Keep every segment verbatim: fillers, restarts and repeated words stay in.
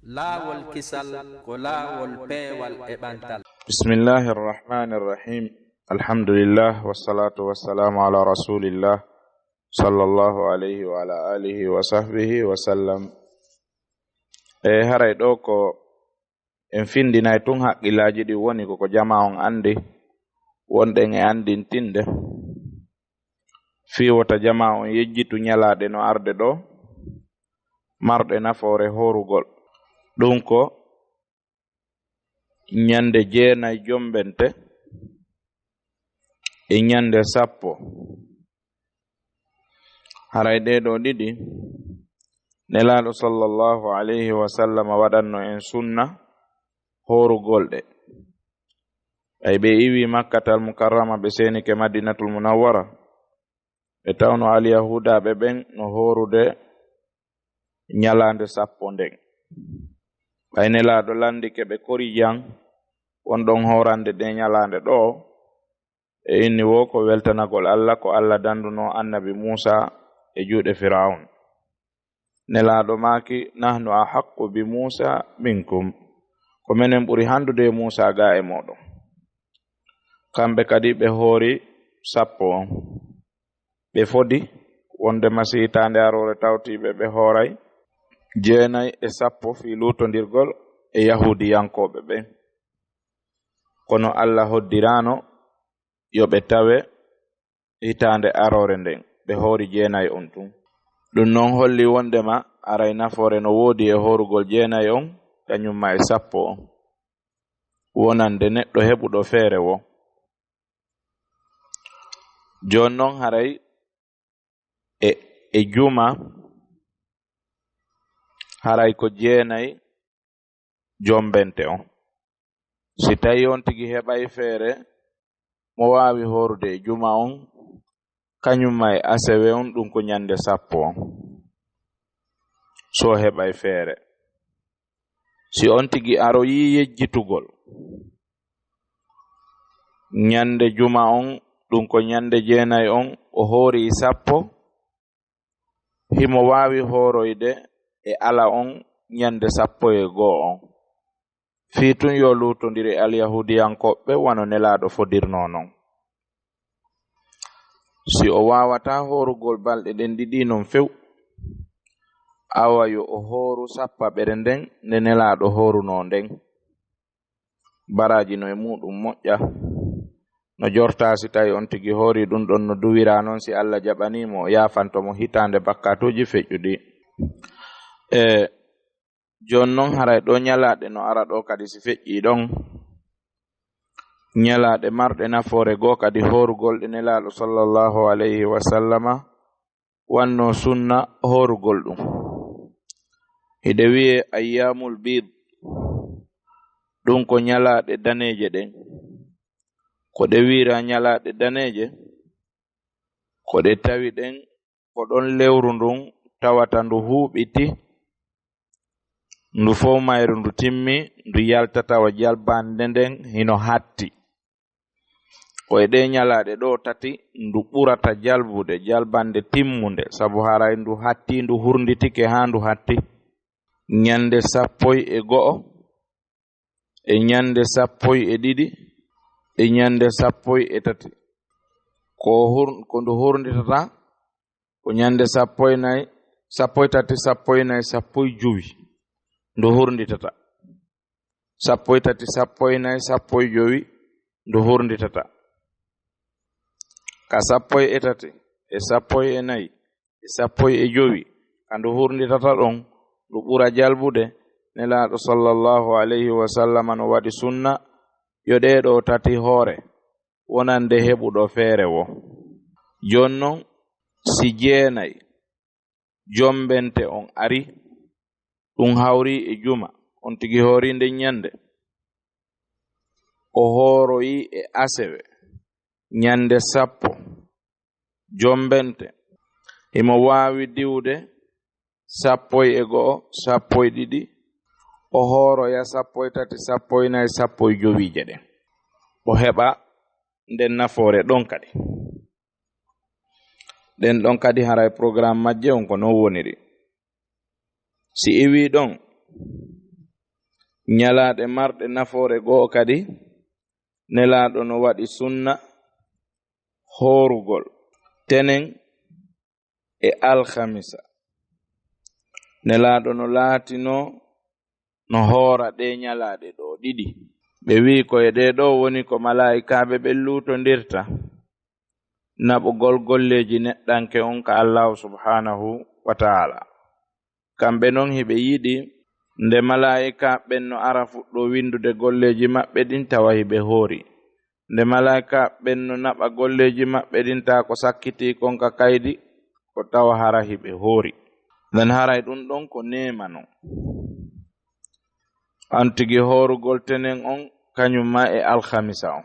Laawol kisal ko laawol peewal e ɓantal. Bismillahi arrahmani arrahim. Alhamdulillah, wassalatu wassalamu ala rasulillah, sallallahu alayhi wa ala alihi wa sahbihi wa sallam. E haray ɗo ko en findinay tun haqqillaaji ɗi woni ko ko jama on andi, wonɗen e andintinde. Fii wota jama on yejjitu ñalaaɗe no arde ɗo, marɗe nafoore hoorugol. Ɗum ko ñande jeenay jombente e ñande sappo. Haray ɗee ɗoo ɗiɗi, Nelaaɗo sallallahu alayhi wa sallam waɗanno en sunna hoorugol ɗe. Ɓay ɓe iwi Makkatal Mukarrama, ɓe seenike Madinatul Munawwara, ɓe tawno Alyahuudaaɓe ɓen no hoorude ñalaande sappo nden. Ɓay Nelaaɗo landike ɓe korijan won ɗon hoorande ɗe ñalaande ɗoo, e inni wo ko weltanagol Alla, ko Alla dandunoo Annabi Muusaa e juuɗe Firawun. Nelaaɗo maaki: "Nahnu ahaqqu bi Muusaa minkum." Ko menen ɓuri handude e Muusaa ga e mooɗon. Kamɓe kadi ɓe hoori sappo on. Ɓe fodi wonde masi hitaande aroore tawtiiɓe ɓe hooray jeenay e sappo fii luutondirgol e Yahuudiyankooɓe ɓen. Kono Alla hoddiraano yo ɓe tawe hitaande aroore nden, ɓe hoori jeenay on tun. Ɗum non holli wondema aray nafoore no woodi e hoorugol jeenay on, kañumma e sappo on, wonande neɗɗo heɓuɗo feere wo. Jooni non haray e, e juma, haray ko jeenay jombente on. Si tawi on tigi heɓay feere, mo waawi hoorude e juma on, kañumma e asewe on, ɗum ko ñande sappo on. So heɓay feere. Si on tigi aroyii yejjitugol ñande juma on, ɗum ko ñande jeenay on, o hoori sappo, himo waawi hooroyde e ala on ñande sappo e goo on. Fii tun yo luutondiri e Alyahuudiyankooɓe wano Nelaaɗo fodirnoo non. Si o waawataa hoorugol balɗe ɗen ɗiɗi non few, awa yo o hooru sappaɓere nden nde Nelaaɗo hoorunoo nden. Baraaji no e muuɗum moƴƴa. No jortaa si tawi on tigi hoori ɗum ɗon no duwiraa non, si Alla jaɓanii mo, o yaafanto mo hitaande bakkaatuuji feƴƴuɗi. E jooni non haray ɗo ñalaaɗe no ara ɗo kadi si feƴƴii ɗon. Ñalaaɗe marɗe nafoore goo kadi hoorugol ɗe Nelaaɗo sallallahu alayhi wa sallama wanno sunna hoorugol ɗum. Hiɗe wi'ee ayyaamul biid, ɗum ko ñalaaɗe daneeje ɗen. Ko ɗe wi'ira ñalaaɗe daneeje, ko ɗe tawi ɗen ko ɗon lewru ndun tawata ndu huuɓiti, ndu fow mayru ndu timmi, ndu yalta tawa jalbande nden hino hatti. Ko e ɗee ñalaaɗe ɗoo tati ndu ɓurata jalbude, jalbande timmunde, sabu haray ndu hatti, ndu hurnditike haa ndu hatti. Ñande sappoy e go'o, e ñande sappoy e ɗiɗi, e ñande sappoy e tati. Ko hur-, ko ndu hurnditata, ko ñande sappoy nay, sappoy tati, sappoy nay, sappoy jowi. Ndu hurnditata. Sappoy tati, sappoy nay, sappoy jowi, ndu hurnditata. Ka sappoy e tati, e sappoy e nay, e sappoy e jowi, ka ndu hurnditata ɗon, ndu ɓura jalbude, Nelaaɗo sallallahu alayhi wa sallama no waɗi sunna, yo ɗee ɗoo tati hoore, wonande heɓuɗo feere wo. Jooni non, si jeenay jombente on ari, ɗum hawri e juma, on tigi hoori nden ñande. O hooroyi e asewe, ñande sappo, jombente. Himo waawi diwde sappoy e go'o, sappoy ɗiɗi, o hooroya sappoy tati, sappoy nay, sappoy jowiije ɗen. O heɓa nden nafoore ɗon kadi. Ɗen ɗon kadi haray programme majje on ko non woniri. Si iwii ɗon, Ñalaaɗe marɗe nafoore goo kadi, Nelaaɗo no waɗi sunna hoorugol tenen e alhamisa. Nelaaɗo no laatinoo no hoora ɗee ñalaaɗe ɗoo ɗiɗi. Ɓe wi'i ko e ɗee ɗoo woni ko malaa'ikaaɓe ɓen luutondirta naɓugol golleeji neɗɗanke on ka Allaahu subhaanahu wa ta'aala. Kamɓe non hiɓe yiɗi nde malaa'ikaaɓe ɓen no ara fuɗɗoo winndude golleeji maɓɓe ɗin tawa hiɓe hoori. Nde malaa'ikaaɓe ɓen no naɓa golleeji maɓɓe ɗin tawa ko sakkitii kon ka kaydi, ko tawa hara hiɓe hoori. Nden haray ɗun ɗon ko neema non. On tigi hoorugol tenen on, kañun ma e alhamisa on.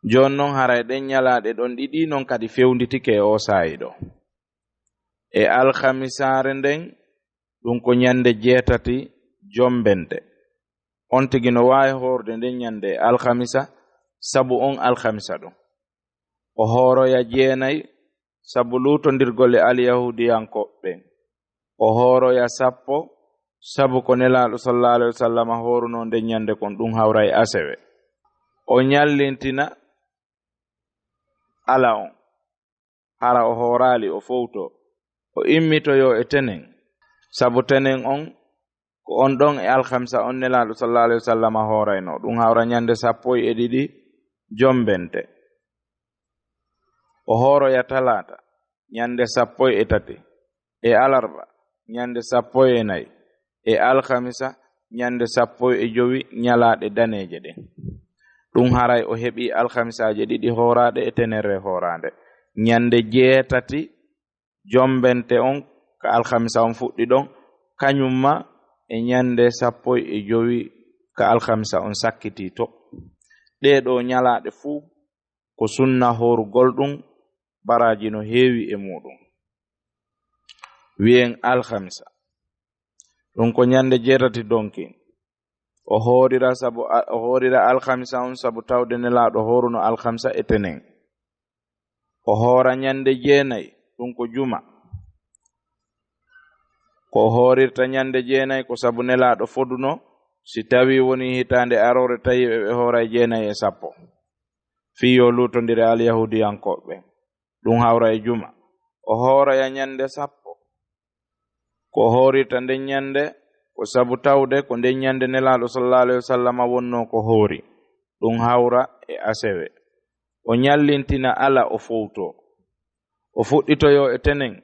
Jooni non haray ɗen ñalaaɗe ɗon ɗiɗi non kadi fewnditike e oo saa'i ɗoo. E alhamisaare nden, ɗun ko ñande jeetati jombente. On tigi no waawi hoorude nden ñande e alhamisa, sabu on alhamisa ɗon. O hooroya jeenay, sabu luutondirgol e alyahuudiyankooɓe ɓen. O hooroya sappo, sabu ko Nelaaɗo sallallaahu alayhi wa sallam hoorunoo nden ñande kon, ɗun hawra e asewe. O ñallintina ala on, hara o hooraali, o fowtoo. O immitoyoo e tenen, sabu tenen on ko on ɗon e alhamisa on Nelaaɗo sallallaahu alayhi wa sallam hooraynoo. Ɗun hawra ñande sappo e ɗiɗi jombente. O hooroya talaata, ñande sappo e tati, e alarba, ñande sappo e nayi, e alhamisa, ñande sappo e jowi ñalaaɗe daneeje ɗen. Ɗun haray o heɓii alhamisaaje ɗiɗi hooraaɗe e tenerre hooraande. Ñande jeetati jombente on ka alhamisa on fuɗɗi ɗon, kañun ma e ñande sappo e jowi ka alhamisa on sakkitii to. Ɗee ɗoo ñalaaɗe fuu ko sunna hoorugol ɗun, baraaji no heewi e muuɗun. Wi'en alhamisa. Ɗun ko ñande jeetati donkin. O hoorira sabu a-, o hoorira alhamisa on sabu tawde Nelaaɗo hooruno alhamisa e tenen. O hoora ñande jeenay, ɗun ko juma. Ko o hoorirta ñande jeenay ko sabu Nelaaɗo foduno, si tawii wonii hitaande aroore tawi ɓe, ɓe hooray jeenay e sappo. Fii yo luutondire alyahuudiyankooɓe ɓen. Ɗun hawra e juma. O hooroya ñande sappo. Ko o hoorirta nden ñande, ko sabu tawde ko nden ñande Nelaaɗo sallallaahu alayhi wa sallam wonnoo ko hoori. Ɗun hawra e asewe. O ñallintina ala o fowtoo. O fuɗɗitoyoo e tenen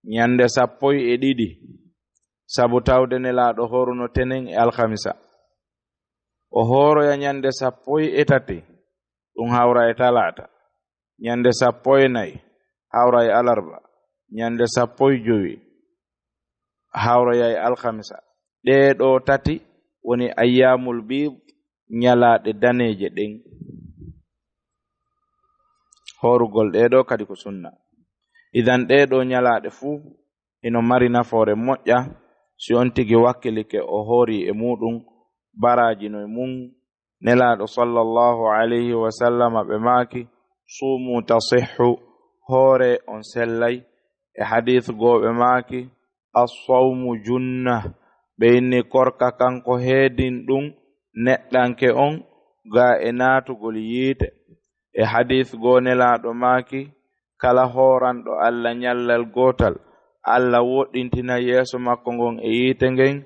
ñande sappo e ɗiɗi, sabu tawde Nelaaɗo hooruno tenen e alhamisa. O hooroya ñande sappo e tati, ɗun hawra e talaata. Ñande sappo e nayi, hawra e alarba. Ñande sappo e jowi, hawroya e alhamisa. Ɗee ɗoo tati woni ayyaamul biid, ñalaaɗe daneeje ɗen. Hoorugol ɗee ɗoo kadi ko sunna. Idan ɗee ɗoo ñalaaɗe fuu hino mari nafoore moƴƴa si on tigi wakkilike o hoori e muuɗun, baraaji no e mun. Nelaaɗo sallallaahu alayhi wa sallama ɓe maaki, "Suumu tasihhu, hoore on sellay." E hadiis goo ɓe maaki, "As-sawmu junna." Ɓe inni korka kan ko heedin ɗun neɗɗanke on gaa e naatugol yiite. E hadiis goo Nelaaɗo maaki, "Kala hooranɗo Alla ñallal gootal, Alla woɗɗintina yeeso makko ngon e yiite ngen,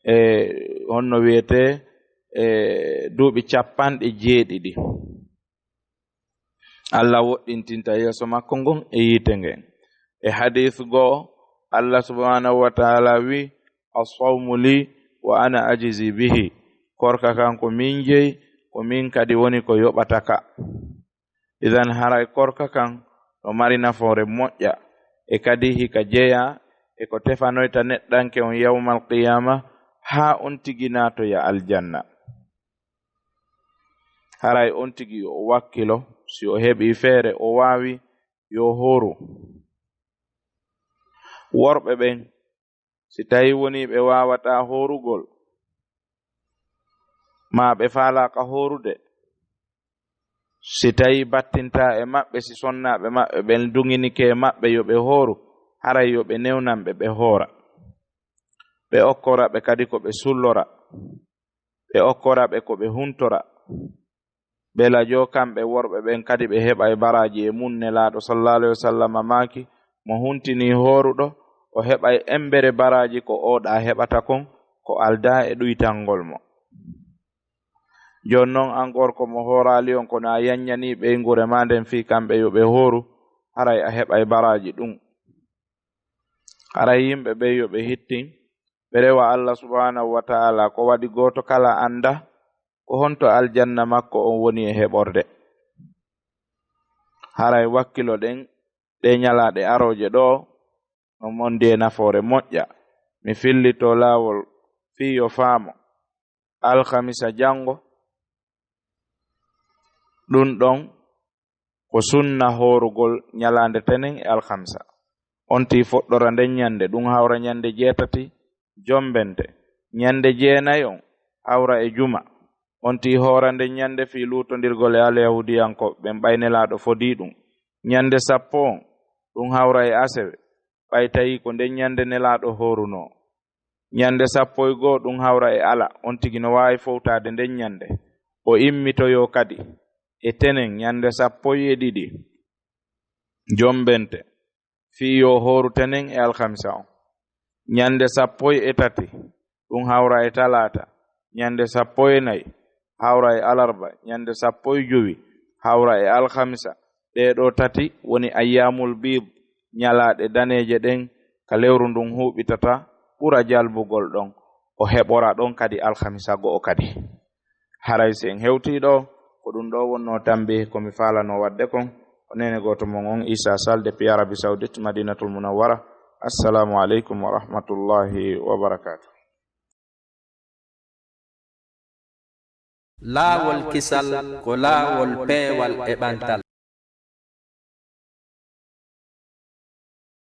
e honno wi'etee, e duuɓi capanɗe jeeɗiɗi." Alla woɗɗintinta yeeso makko ngon e yiite ngen. E hadiis goo, Alla subhaanahu wa ta'aala wi, "As-sawmu li wa ana ajzi bihi." Korka kan ko min jeyi, ko min kadi woni ko yoɓata ka. Idan haray korka kan no mari nafoore moƴƴa, e kadi hika jeyaa e ko tefanoyta neɗɗanke on yawmal qiyaama, haa on tigi naatoya aljanna. Haray on tigi yo o wakkilo, si o heɓii feere o waawi, yo hooru. Worɓe ɓen, si tawii wonii ɓe waawataa hoorugol, maa ɓe faalaaka hoorude, si tawii battintaa e maɓɓe, si sonnaaɓe maɓɓe ɓen duŋinike e maɓɓe yo ɓe hooru, haray yo ɓe newnan ɓe, ɓe hoora. Ɓe okkora ɓe kadi ko ɓe sullora. ɓe okkora ɓe ko ɓe huntora. Ɓe lajo kamɓe worɓe ɓen kadi ɓe heɓa e baraaji e mun. Nelaaɗo sallallahu alaihi wasallam maaki, mo huntini hooruɗo, o heɓa e embere baraaji ko oɗa heɓata kon, ko alda e ɗuytangol mo. Jon non encore ko mo hooraali on, kono a yanñani ɓeynguure ma nden fii kamɓe yo ɓe hooru, haray a heɓa e baraaji ɗum. Haray yimɓe ɓe yo ɓe hittin, ɓe rewa Allah subhanahu wa ta'ala ko waɗi gooto kala anda ko honto aljanna makko on woni e heɓorde. Haray wakkilo ɗen ɗe ñalaaɗe arooje ɗo, no mondi e nafoore moƴƴa. Mi fillito laawol fii yo faamo. Alhamisa janngo, ɗum ɗon ko sunna hoorugol ñalaande tenen e alhamisa. On tii foɗɗora nden ñande, ɗum hawra ñande jeetati jombente. Ñande jeenayi on hawra e juma. On tii hoora nden ñande fii luutondirgol e alyahuudiyankooɓe ɓen ɓay Nelaaɗo fodii ɗum. Ñande sappo on, ɗum hawra e asewe, ɓay tawi ko nden ñande Nelaaɗo hoorunoo. Ñande sappo e goo ɗum hawra e ala, on tigi no waawi fowtaade nden ñande. O immitoyoo kadi e tenen ñande sappo e ɗiɗi jombente, fii yo hooru tenen e alhamisa on. Ñande sappo e tati, ɗum hawra e talaata. Ñande sappo e nayi, hawra e alarba. Ñande sappo e jowi, hawra e alhamisa. Ɗee ɗoo tati woni ayyaamul biid, ñalaaɗe daneeje ɗen ka lewru ndun huuɓitata, ɓura jalbugol ɗon. O heɓora ɗon kadi alhamisa go'o kadi. Haray si en hewtii ɗoo, ko ɗum ɗoo wonnoo tambiih ko mi faalanoo waɗde kon. Ko neene gooto mon on, Isa Sall, depuis Arabie Saoudite, Madinatul Munawwara. Assalamu aleykum wa rahmatullahi wa barakatuh. Laawol kisal ko laawol peewal e ɓantal.